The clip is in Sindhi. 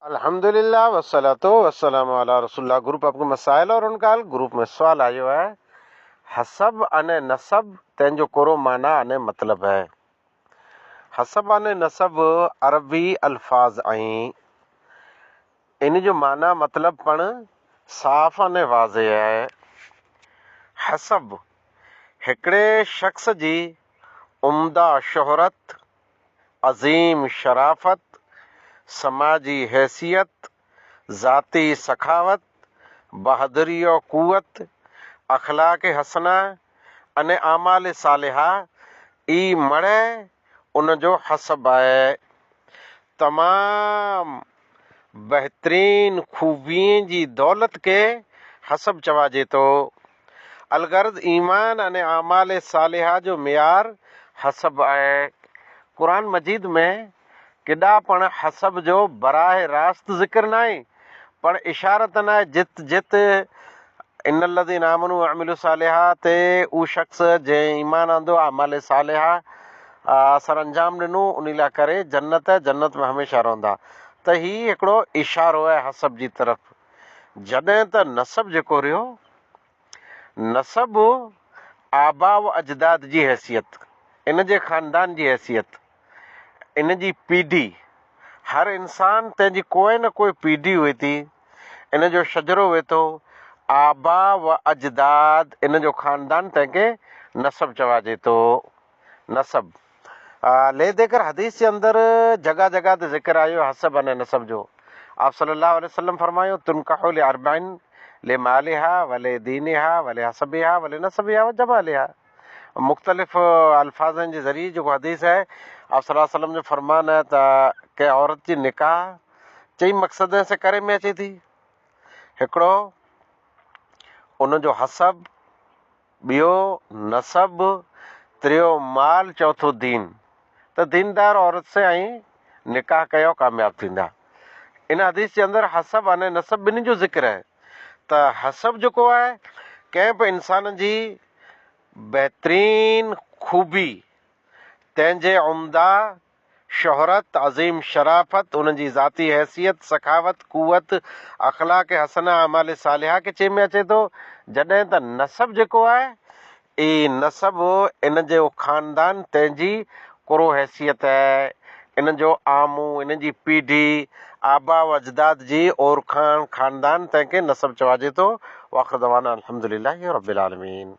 الحمدلله والصلوة والسلام علي رسول الله گروپ آپ ڪي مسائل اور ان کا حل گروپ ۾ سوال آيو آهي حسب اني نسب تنهن جو ڪورو معنيٰ اني مطلب آهي حسب اني نسب عربي الفاظ آهين ان جو معنيٰ مطلب پڻ صاف اني واضح آهي حسب هڪڙي شخص جي عمده شهرت عظيم شرافت، سماجي حيثيت، ذاتي سخاوت، بهادري و قوت، اخلاق حسنه ۽ اعمال صالحه ئي مڙئي ان جو حسب آهي. تمام بهترين خوبين جي دولت کي حسب چواجي ٿو. الغرض ايمان ۽ اعمال صالحه جو معيار حسب آهي. قرآن مجيد ۾ ڪڏا پڻ حسب جو براهه راست ذڪر ناهي پڻ اشارتاً آهي جت جت ان الذين آمنوا وعملوا الصالحات اهو شخص جنهن ايمان آندو اعمال صالحه سرانجام ڏنو انهي لاء ڪري جنت جنت ۾ هميشه رهندا ته هي هڪڙو اشارو آهي حسب جي طرف جڏهن ته نسب جيڪو رهيو نسب آباء و اجداد جي حيثيت ان جي خاندان جي حيثيت ان جي پيڙهي هر انسان تنهن جي ڪوئي نه ڪوئي پيڙهي هئي ٿي ان جو شجرو هئي ٿو آباء و اجداد ان جو خاندان تنهن کي نسب چواجي ٿو. نسب، ليه ديڪر حديث جي اندر جڳهه جڳهه تي ذڪر آيو آهي حسب ۽ نسب جو. آپ صلي الله عليه وسلم فرمايو، تنڪح لاربع لمالها ولدينها ولحسبها ولنسبها وجمالها مختلف الفاظن جي ذريعي جيڪو حديث آهي آپ صلي الله عليه وسلم جو فرمان آهي ته ڪنهن عورت جي نڪاح چئي مقصدن سي ڪري ۾ اچي ٿي هڪڙو ان جو حسب ٻيو نسب، تريو مال، چوٿون دين ته ديندار عورت سين ائين نڪاح ڪيو ڪامياب ٿيندا. ان حديث جي اندر حسب ۽ نسب ٻنهي جو ذڪر آهي ته حسب جيڪو آهي ڪنهن به انسان جي بهترين خوبي تنهن جي عمده شهرت، عظيم شرافت، ان جي ذاتي حيثيت، سخاوت، قوت، اخلاق حسنه، اعمال صالحه کي چئي ۾ اچي ٿو، جڏهن ته نسب جيڪو آهي، اي نسب ان جو خاندان تنهن جي ڪرو حيثيت، ان جو آمون، ان جي پيڙهي، آباء و اجداد جي اورکاڻ، خاندان، تنهن کي نسب چواجي ٿو. واخر دعوانا الحمدلله رب العالمين.